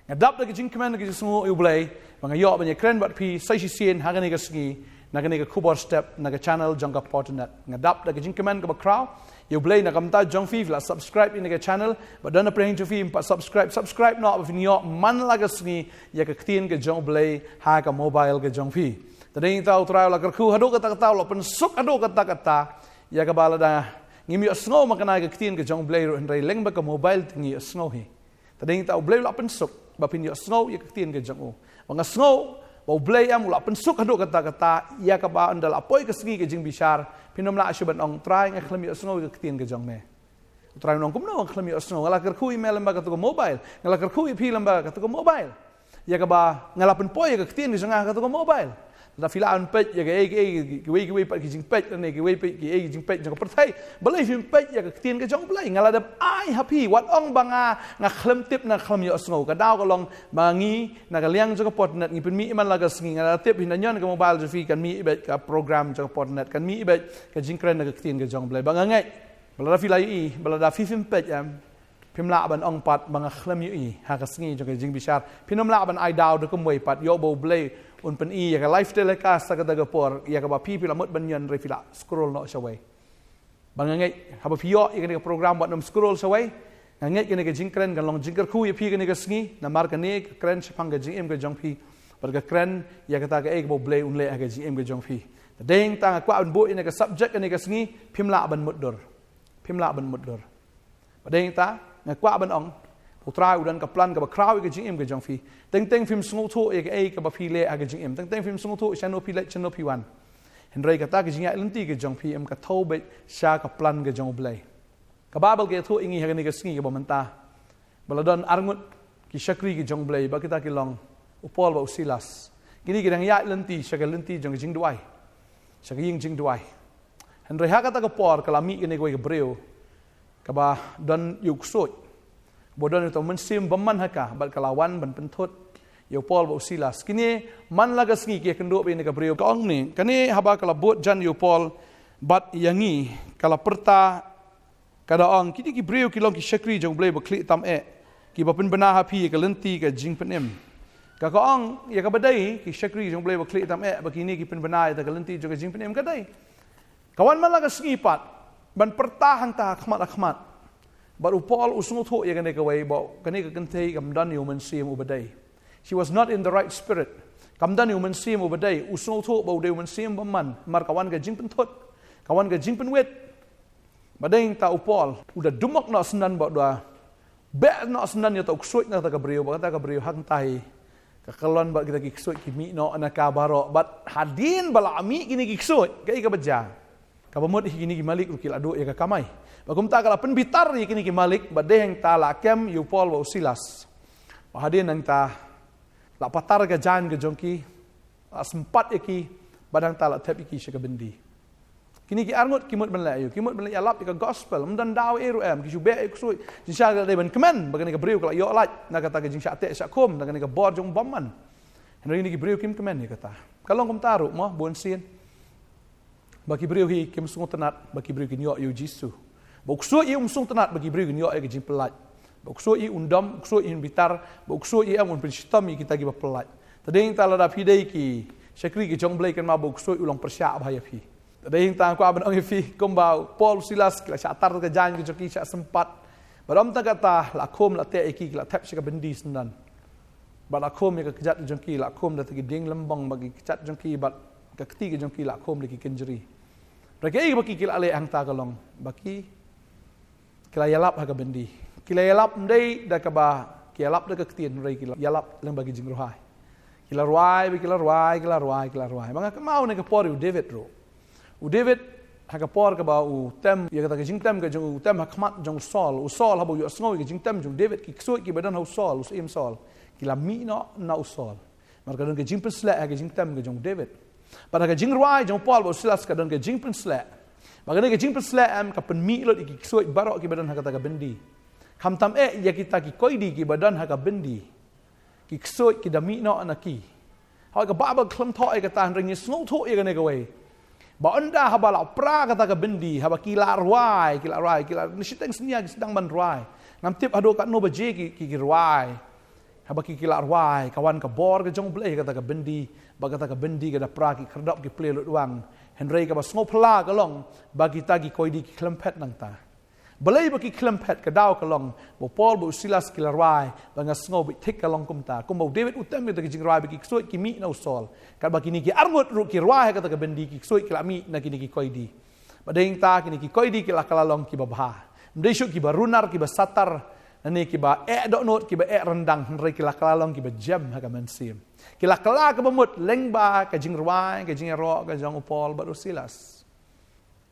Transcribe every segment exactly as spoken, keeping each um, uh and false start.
Nga dap da ka jingkmen ka jingsngew ïa U Blei ba nga ïoh ban ïakren bad phi sa shisien ha kane ka sngi na kane ka khubor step na ka channel jong ka Potternet. Nga dap da ka jingkmen kaba khraw ïa U Blei na ka bynta jong phi, phi la subscribe ïa kane ka channel, bad don na pdeng jong phi ym pat subscribe, subscribe noh ba phin ïoh man la ka sngi ïa ka ktien ka jong U Blei ha ka mobile ka jong phi. Te dei ta U Trai u la kyrkhu haduh katta katta, u la pynsuk haduh katta katta ïa kaba lada ngim ïohsngew man kane ka ktien ka jong U Blei ruh, hynrei lyngba ka mobile te ngi ïohsngew hi. Te dei ta U Blei u la pynsuk ba phin ïohsngew ïa ka ktien ka jong u. Ba nga sngew ba U Blei em u la pynsuk haduh katta katta ïa kaba ynda la poi ka sngi ka jingbishar phin ym lah shuh ban ong, Trai, nga khlem ïohsngew ïa ka ktien ka jong me. U Trai un ong, kumno nga khlem ïohsngew? Nga la kyrkhu ïa me lyngba katu ka mobile. Nga la kyrkhu ïa phi lyngba katu ka mobile ïa kaba nga la pynpoi ïa ka ktien ka jong nga ha katu ka mobile. Lada phi lah ban peit ïa kiei kiei, kiwei kiwei pat ki jingpeit lane kiwei pat kiei ki jingpeit jong ka pyrthei, balei phim peit ïa ka ktien ka jong U Blei? Nga la dep ai ha phi, wat ong ba nga, nga khlem tip, nga khlem ïohsngew. Ka daw ka long ba ngi na ka liang jong ka Potternet ngi pynmih man la ka sngi. Nga la tip, hynda ñion ka mobile jong phi kan mih beit ka program jong ka Potternet, kan mih beit ka jingkren na ka ktien ka jong U Blei. Ba nga ngeit ba lada phi la ïohi, ba lada phi phim peit em, phim lah ban ong pat ba nga khlem ïohi ha ka sngi jong ka jingbishar. Phin ym lah ban ai daw da kumwei pat, ïoh ba U Blei un pyni ïa ka live telecast ha kata ka por ïa kaba phi, phi la mut ban ñion, hynrei phi la scroll noh shawei. Ba nga ngeit haba phi ïoh ïa kane ka program wat nym scroll shawei. Nga ngeit kane ka jingkren kan long jingkyrkhu ïa phi kane ka sngi, namar kane ka kren shaphang ka jingim ka jong phi, bad ka kren ïa kata kaei kaba U Blei un leh ha ka jingim ka jong phi. Te dei ta nga kwah ban buh ïa kane ka subject kane ka sngi, phim lah ban mutdur. Phim lah ban mutdur. Ba dei ta nga kwah ban ong, U Trai u don ka plan kaba khraw ïa ka jingim ka jong phi. Teng teng phim sngewthuh ïa kaei kaba phi leh ha ka jingim, teng teng phim sngewthuh shano phi leit shano phi wan. Hynrei kata ka jingïaid lynti ka jong phi em ka thew beit sha ka plan ka jong U Blei. Ka Baibl ka ïathuh ïa ngi ha kane ka sngi kaba mynta ba la don arngut ki shakri ki jong U Blei, ba kita ki long u Paul bad u Silas. Kine ki dang ïaid lynti sha ka lynti jong ka jingduwai, sha ka ïing jingduwai. Hynrei ha kata ka por ka la mih kane kawei ka briew kaba don ïa u ksuid, ba don ïa uta u mynsiem bymman ha ka, bad ka la wan ban pynthut ïa u Paul bad u Silas. Kine man la ka sngi ki ïakynduh bad ïa kane ka briew, ka ong ne, kane haba ka la bud jan ïa u Paul bad ïa ngi, ka la pyrta, ka da ong, kine ki briew ki long ki shakri jong U Blei ba khlieh tam eh, kiba pynbna ha phi ïa ka lynti ka jingpynim. Ka, ka ong ïa kaba dei ki shakri jong U Blei ba khlieh tam eh ba kine ki pynbna ïa ka lynti jong ka jingpynim, ka dei. Ka wan man la ka sngi pat ban pyrta hangta khmat ha khmat. Bad u Paul u sngewthuh ïa kane kawei ba kane ka kynthei kam don ïa u mynsiem uba dei. She was not in the right spirit. Kam don ïa u mynsiem uba dei, u sngewthuh ba u dei u mynsiem bymman, namar ka wan ka jingpynthut, ka wan ka jingpynwit. Ba dei ta u Paul u da dumok noh syndon bad u da beh noh syndon ïa uta u ksuid na kata ka briew, ba kata ka briew hangta hi ka kyllon bad kita ki ksuid ki mih noh na ka baroh. Bad hadien ba la mih kine ki ksuid, kaei kaba jia? Kaba mut hi kine ki malik ruh ki la duh ïa ka kamai. Ba kumta ka la pynbitar ïa kine ki malik, ba dei hangta la kem ïa u Paul bad u Silas. Ba hadien hangta la patar ka jaiñ ka jong ki, la sympat ïa ki, bad hangta la thep ïa ki sha ka byndi. Kine ki arngut ki mut ban leh aïu? Ki mut ban leh ïalap ïa ka gospel. Ym don daw ei ruh em, ki shu beh ïa u ksuid. Jingshisha ka dei ban kmen ba kane ka briew ka la ïoh lait na kata ka jingshah teh shah khum, na kane ka bor jong u bymman. Hynrei kine ki briew kim kmen ïa kata. Ka long kumta ruh mo, bun sien. Ba ki briew hi kim sngewtynnat ba ki briew kin ïoh ïa u Jisu. Ba u ksuid hi um sngewtynnat ba ki briew kin ïoh ïa ka jingpyllait. Ba u ksuid hi un dom, u ksuid hi un bitar, ba u ksuid hi em un pynshitom ïa kita kiba pyllait. Te dei ta lada phi dei ki shakri ki jong U Blei, kynmaw ba u ksuid u long pyrshah bha ïa phi. Te dei ta nga kwah ban ong ïa phi, kumba u Paul, u Silas ki la shah tar ka jaiñ ka jong ki, shah sympat. Bad ym tang kata, la khum la teh ïa ki, ki la thep sha ka byndi syndon. Bad la khum ïa ka kjat jong ki, la khum da ki dieng lymbong bad ki kjat jong ki, bad ka kti ka jong ki la khum da ki kynjri. Bad kaei ba ki, ki la leh hangta ka long ba ki, ki la ïalap ha ka byndi. Ki la ïalap ym dei da kaba ki ïalap da ka ktien, hynrei ki la ïalap lyngba ki jingrwai. Ki la rwai, ba ki la rwai, ki la rwai, ki la rwai. Ba nga kynmaw na ka por ïa u David ruh. U David, ha ka por kaba u tem ïa kata ka jingtem ka jong u, u tem ha khmat jong u Saul. U Saul, haba u ïohsngew ïa ka jingtem jong u David, ki ksuid kiba don ha u Saul, u syiem Saul, ki la mih noh na u Saul. Namar ka don ka jingpynsleh ha ka jingtem ka jong u David. Bad ha ka jingrwai jong u Paul bad u Silas ka don ka jingpynsleh. Bad kane ka jingpynsleh em ka pynmih lut ïa ki ksuid baroh kiba don ha kata ka byndi. Khamtam eh ïa kita ki koidi kiba don ha ka byndi. Ki ksuid ki da mih noh na ki. Hawei ka Baibl khlem thoh ïa kata, hynrei ngi sngewthuh ïa kane kawei. Ba ynda haba la pra kata ka byndi, haba ki la rwai, ki la rwai, ki la, shiteng synñia ki sdang ban rwai. Ngam tip haduh katno baje ki, ki, ki rwai. Haba ki ki la rwai, ka wan ka bor ka jong U Blei ha kata ka byndi, bad kata ka byndi ka da pra ki khyrdop ki plie lut wang. Hynrei kaba sngewphylla ka long ba kita ki koidi ki khlem phet nangta. Balei ba ki khlem phet? Ka daw ka long ba u Paul bad u Silas ki la rwai, bad nga sngew beit thik ka long kumta. Kumba u David u tem ïa kata ka jingrwai ba ki ksuid ki mih na u Saul. Katba kine ki arngut ruh ki rwai ha kata ka byndi, ki ksuid ki la mih na kine ki koidi. Bad dei hangta kine ki koidi ki la kylla long kiba bha. Ym dei shuh kiba runar, kiba satar, lane kiba eh dohnud, kiba eh ryndang, hynrei ki la kylla long kiba jem ha ka mynsiem. Ki la kylla kaba mut lyngba ka jingrwai, ka jingïaroh ka jong u Paul bad u Silas.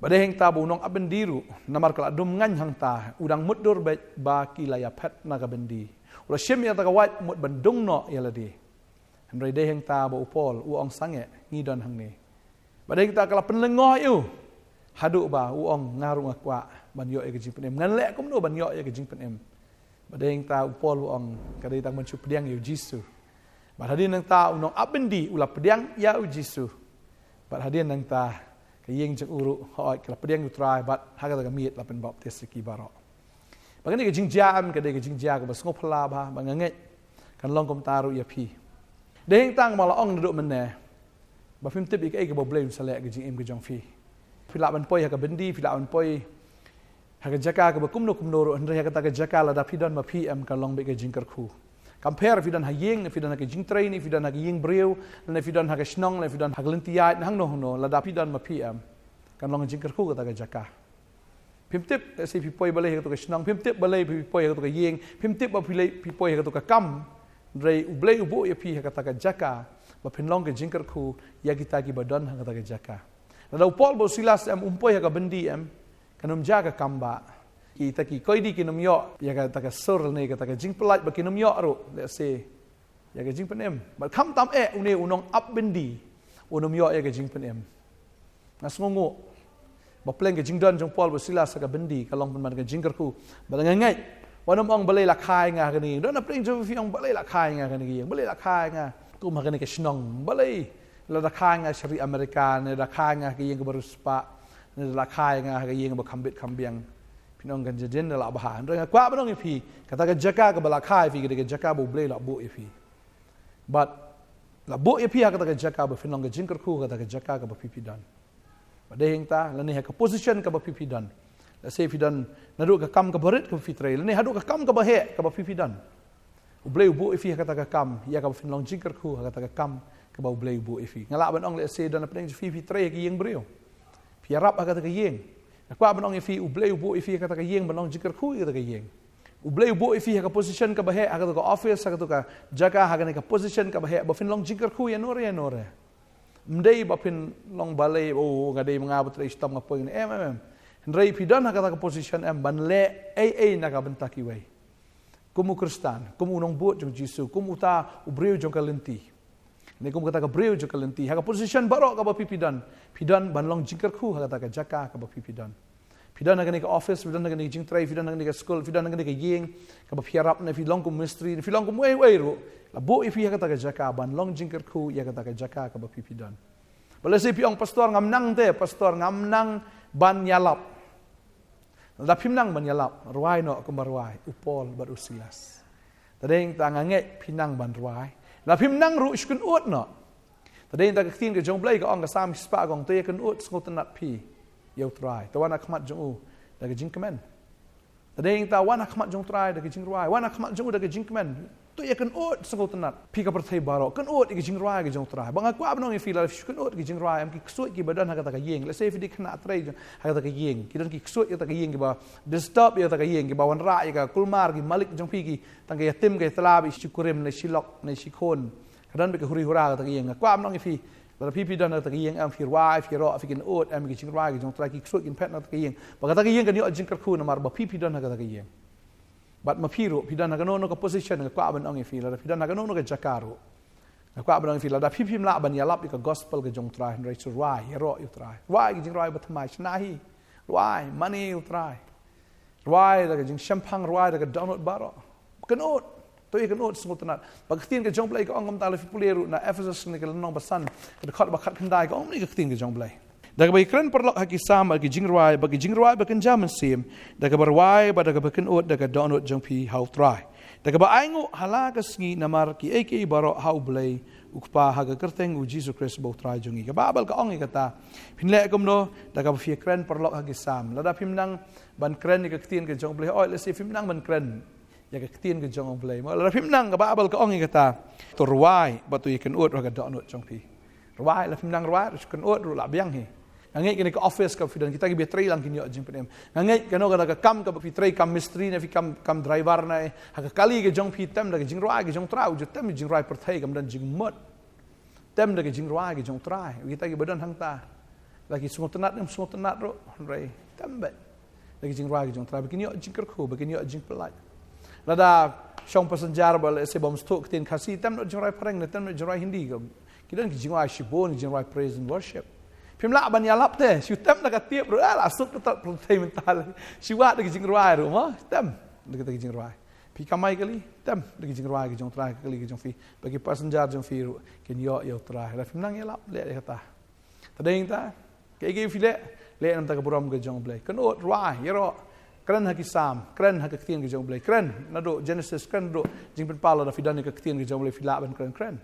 Bad dei hangta ba u nongap byndi ruh, namar ka la dum ngaiñ hangta, u dang mutdur beit ba ki la ïaphet na ka byndi. U la shim ïa kata ka wait mut ban dung noh ïa lade. Hynrei dei hangta ba u Paul u ong, sangeh, ngi don hangne. Bad dei hangta ka la pynlyngngoh ïa u, haduh ba u ong, nga ruh nga kwah ban ïoh ïa ka jingpynim. Ngan leh kumno ban ïoh ïa ka jingpynim? Bad dei hangta u Paul u ong, ka dei tang ban shu pdiang ïa u Jisu. Bad hadien nangta u nongap byndi u la pdiang ïa u Jisu. Bad hadien nangta ka ïing jong u ruh, hooid, ka la pdiang ïa u Trai, bad ha kata ka miet la pynbaptis ïa ki baroh. Bad kane ka jingjia em, ka dei ka jingjia kaba sngewphylla bha, bad nga ngeit kan long kumta ruh ïa phi. Dei hangta nga la ong naduh mynne ba phim tip ïa kaei kaba U Blei un sa leh ha ka jingim ka jong phi. Phi lah ban poi ha ka byndi, phi lah ban poi ha ka jaka kaba kumno kumno ruh, hynrei ha kata ka jaka lada phi don ma phi em, kan long beit ka jingkyrkhu. Kam pher phi don ha ïing, ne phi don ha ka jingtrei, ne phi don ha ka ïing briew, ne phi don ha ka shnong, ne phi don ha ka lynti ïaid, ne hangno hangno, lada phi don ma phi em, kan long jingkyrkhu kata ka jaka. Phim tip, lehse phi poi balei ha kato ka shnong, phim tip balei phi poi ha kato ka ïing, phim tip ba phi lei phi poi ha kato ka kam. Hynrei U Blei u buh ïa phi ha kata ka jaka ba phin long ka jingkyrkhu ïa kita kiba don ha kata ka jaka. Lada u Paul bad u Silas em, um poi ha ka byndi em, kan ym jia ka kam ba. Kita ki koidi kin ym ïoh ïa kata ka sur ne kata ka jingpyllait, ba kin ym ïoh ruh, lehse, ïa ka jingpynim. Bad khamtam eh une u nongap byndi un ym ïoh ïa ka jingpynim. Nga sngewnguh ba pleng ka jingdon jong u Paul bad u Silas ha ka byndi ka long pynban ka jingkyrkhu. Bad nga ngeit, wat nym ong balei la kha ïa nga ha kane ka ïing. Don na pdeng jong phi ong balei la kha ïa nga ha kane ka ïing, balei la kha ïa nga kum ha kane ka shnong, balei lada kha ïa nga sha ri Amerika, ne lada kha ïa nga ha ka ïing kaba riewspah, ne lada kha ïa nga ha ka ïing kaba kham bit kham biang. Phin ong kan jadien da la bha. Hynrei nga kwah ban ong ïa phi, kata ka jaka kaba la kha ïa phi ka dei ka jaka ba U Blei la buh ïa phi. Bad la buh ïa phi ha kata ka jaka ba phin long ka jingkyrkhu ha kata ka jaka kaba phi phi don. Bad dei hangta, lane ha ka position kaba phi phi don. Lehse phi don naduh ka kam kaba rit kaba phi trei, lane haduh ka kam kaba heh kaba phi phi don. U Blei u buh ïa phi ha kata ka kam ïa kaba phin long jingkyrkhu ha kata ka kam kaba U Blei u buh ïa phi. Nga lah ban ong lehse don na pdeng jong phi phi trei ha ka ïing briew. Phi ïarap ha kata ka ïing. Nga kwah ban ong ïa phi, U Blei u buh ïa phi ha kata ka ïing ban long jingkyrkhu ïa kata ka ïing. U Blei u buh ïa phi ha ka position kaba heh, ha kato ka office, ha kato ka jaka, ha kane ka position kaba heh ba phin long jingkyrkhu ïa nore ïa nore. Ym dei ba phin long balei, oh, nga dei ma nga ba trei shitom nga poi ne em em em. Hynrei phi don ha kata ka position em ban leh ei ei na ka bynta kiwei. Kum u Khristan, kum u nongbud jong u Jisu, kum uta u briew jong ka lynti, ne kum kata ka briew jong ka lynti, ha ka position baroh kaba phi phi don, phi don ban long jingkyrkhu ha kata ka jaka kaba phi phi don. Phi don ha kane ka office, phi don ha kane ka jingtrei, phi don ha kane ka skul, phi don ha kane ka ïing kaba phi ïarap, ne phi long kum mistri, ne phi long kum uei uei ruh, la buh ïa phi ha kata ka jaka ban long jingkyrkhu ïa kata ka jaka kaba phi phi don. Bad lehse phi ong, pastor, ngam nang te, pastor, ngam nang ban ïalap. Lada phim nang ban ïalap, rwai noh kumba rwai u Paul bad u Silas. Te dei hangta nga ngeit phi nang ban rwai. Lada phim nang ruh, shu kynud noh. Te dei hangta ka ktien ka jong U Blei ka ong, ka Salm shispah ka ong, to ïa kynud sngewtynnad phi ïa u Trai, to wan ha khmat jong u da ka jingkmen. Te dei hangta, wan ha khmat jong u Trai da ka jingrwai, wan ha khmat jong u da ka jingkmen. To ïa kynud sngewtynnad phi ka pyrthei baroh, kynud ïa ka jingrwai ka jong u Trai. Ba nga kwah ban ong ïa phi, lada phi shu kynud ïa ka jingrwai em, ki ksuid kiba don ha kata ka ïing, lehse phi dei khynnah trei ha kata ka ïing, ki don ki ksuid ha kata ka ïing kiba disturb ïa kata ka ïing, kiba wanrah ïa ka kulmar ki malik jong phi, ki tang ka ïatim ka ïatylli, ba shi kurim ne shi lok ne shi khun. Ka don beit ka huri hura ha kata ka ïing. Nga kwah ban ong ïa phi, lada phi phi don ha kata ka ïing em, phi rwai, phi ïaroh, phi kynud em, ki jingrwai ki jong u Trai, ki ksuid kin phet na kata ka ïing. Ba kata ka ïing kan ïoh jingkyrkhu namar ba phi phi don ha kata ka ïing. Bad ma phi ruh phi don ha kano kano ka position, nga kwah ban ong ïa phi, lada phi don ha kano kano ka jaka ruh, nga kwah ban ong ïa phi, lada phi phim lah ban ïalap ïa ka gospel ka jong u Trai, hynrei shu rwai, ïaroh ïa u Trai, rwai ki jingrwai ba thymmai, shna hi, rwai, mane ïa u Trai, rwai da ka jingshemphang, rwai da ka dohnud baroh. Kynud, to ïa kynud sngewtynnad. Ba ka ktien ka jong U Blei ka ong kumta, lada phi pule ruh na Ephesus ne ka lynnong ba san, ka dkhot ba khatkhyndai, ka ong kumne ka ktien ka jong U Blei: Da kaba ïakren paralok ha ki salm bad ki jingrwai bad ki jingrwai ba kynja mynsiem, da kaba rwai bad da kaba kynud da ka dohnud jong phi ha u Trai. Da kaba ainguh ha la ka sngi namar kiei kiei baroh ha U Blei U Kpa ha ka kyrteng U Jisu Khrist ba U Trai jong ngi. Ka Baibl ka ong ïa kata. Phin leh kumno? Da kaba phi kren paralok ha ki Salm. Lada phim nang ban kren ïa ka ktien ka jong U Blei, oi, lehse phim nang ban kren ïa ka ktien ka jong U Blei. Mo, lada phim nang, ka Baibl ka ong ïa kata. To rwai bad to ïakynduh ha ka dohnud jong phi. Rwai, lada phim nang rwai, to ïakynduh ruh la biang hi. Nga ngeit kane ka office kaba phi don, kita kiba trei lang kin ïoh jingpynim. Nga ngeit kano kano ka kam kaba phi trei, kam mistri ne phi kam, kam driver ne, ha ka kali ka jong phi, tem da ka jingrwai ka jong U Trai, u ju tem jingrwai pyrthei kam don jingmut. Tem da ka jingrwai ka jong U Trai, kita kiba don hangta. La ki sngewtynnad ne ym sngewtynnad ruh, hynrei tem beit da ka jingrwai ka jong U Trai, ba kin ïoh jingkyrkhu, ba kin ïoh jingpyllait. Lada shong passenger ba lehse bym sngewthuh ktien Khasi, tem noh jingrwai phareng ne tem noh jingrwai Hindi ka. Ki don ki jingrwai shibun, ki jingrwai praise and worship. Phim lah ban ïalap te, shu tem da ka tape ruh, ah, la suk ka tot pyrthei mynta. Shu wad da ki jingrwai ruh, mo, tem da kita ki jingrwai. Phi kamai kali, tem da ki jingrwai ki jong U Trai, ka kali ki jong phi. Ba ki passenger jong phi ruh kin ïoh ïa U Trai. Lada phim nang ïalap, leh ïa kata. Te dei nangta, kaei kaei phi leh, leh namar ka burom ka jong U Blei. Kynduh, rwai, ïaroh. Kren ha ki Salm, kren ha ka ktien ka jong U Blei. Kren naduh Genesis, kren naduh Jingpynpaw, lada phi don ïa ka ktien ka jong U Blei, phi lah ban kren, kren.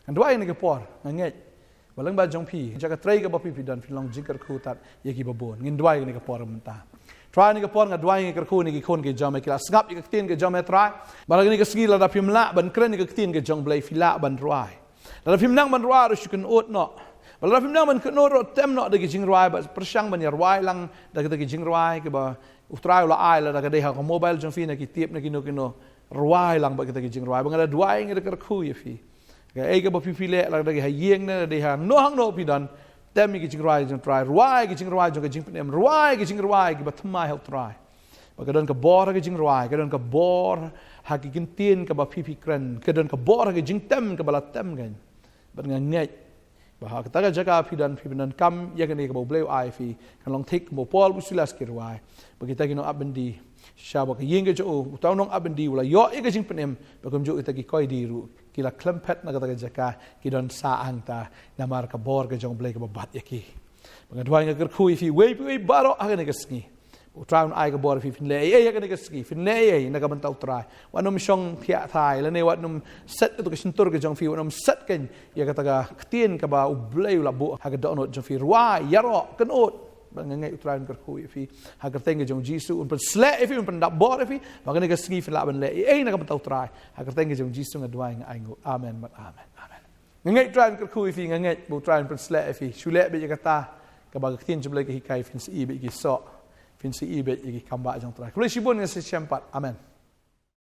Ngan duwai ïa kane ka por, nga ngeit ba lyngba jong phi, jaka trei kaba phi, phi don, phin long jingkyrkhu tad ïa kiba bun. Ngan duwai ïa kane ka por mynta. Trai, ïa kane ka por nga duwai, nga kyrkhu ïa ki khun ki jong me, ki la sngap ïa ka ktien ka jong me, Trai. Bad ha kane ka sngi, lada phim lah ban kren ïa ka ktien ka jong U Blei, phi lah ban rwai. Lada phim nang ban rwai ruh, shu kynduh noh. Bad lada phim nang ban kynduh ruh, tem noh da ki jingrwai, bad pyrshang ban ïa rwai lang da kita ki jingrwai kiba U Trai u la ai, lada ka dei ha ka mobile jong phi ne ki tape ne kino kino, rwai lang bad kita ki jingrwai. Ba nga da duwai, nga da kyrkhu ïa phi. Kaei kaba phi, phi leh, lada ka dei ha ïing ne, lada ka dei hangno hangno phi don, tem ïa ki jingrwai jong U Trai, rwai ki jingrwai jong ka jingpynim, rwai ki jingrwai kiba thymmai ha U Trai. Ba ka don ka bor ha ka jingrwai, ka don ka bor ha ka ktien kaba phi, phi kren, ka don ka bor ha ka jingtem kaba la tem kein. Bad nga ngeit ba ha kata ka jaka phi don, phi pyndonkam ïa kane kaba U Blei u ai phi, kan long thik kumba u Paul bad u Silas ki rwai. Ba kita ki nongap byndi sha ba ka ïing ka jong u, uta u nongap byndi u la ïoh ïa ka jingpynim, ba kumjuh kita ki koidi ruh ki la khlem phet na kata ka jaka, ki don sah hangta namar ka bor ka jong U Blei kaba bat ïa ki. Ba nga duwai, nga kyrkhu ïa phi, wei pa wei baroh ha kane ka sngi. U Trai un ai ka bor ïa phi, phin leh ei ei ha kane ka sngi, phin leh ei ei na ka bynta U Trai. Wat nym shong thiah thai, lane wat nym set kato ka shyntur ka jong phi, wat nym set kein ïa kata ka ktien kaba U Blei u la buh ha ka dohnud jong phi. Rwai, ïaroh, kynduh. Ba nga ngeit U Trai un kyrkhu ïa phi. Ha ka kyrteng ka jong U Jisu, un pynsleh ïa phi, un pyndap bor ïa phi. Ba kane ka sngi phin lah ban leh ei ei na ka bynta U Trai. Ha ka kyrteng ka jong U Jisu nga duwai, nga ainguh. Amen bad amen. Amen. Nga ngeit U Trai un kyrkhu ïa phi, nga ngeit ba U Trai un pynsleh ïa phi. Shu leh beit ïa kata kaba ka ktien jong U Blei ka hikai, phin sa ïohi beit ïa ki soh, phin sa ïohi beit ïa ki kambah jong U Trai. Khublei shibun, ngin sa ïashem pat. Amen.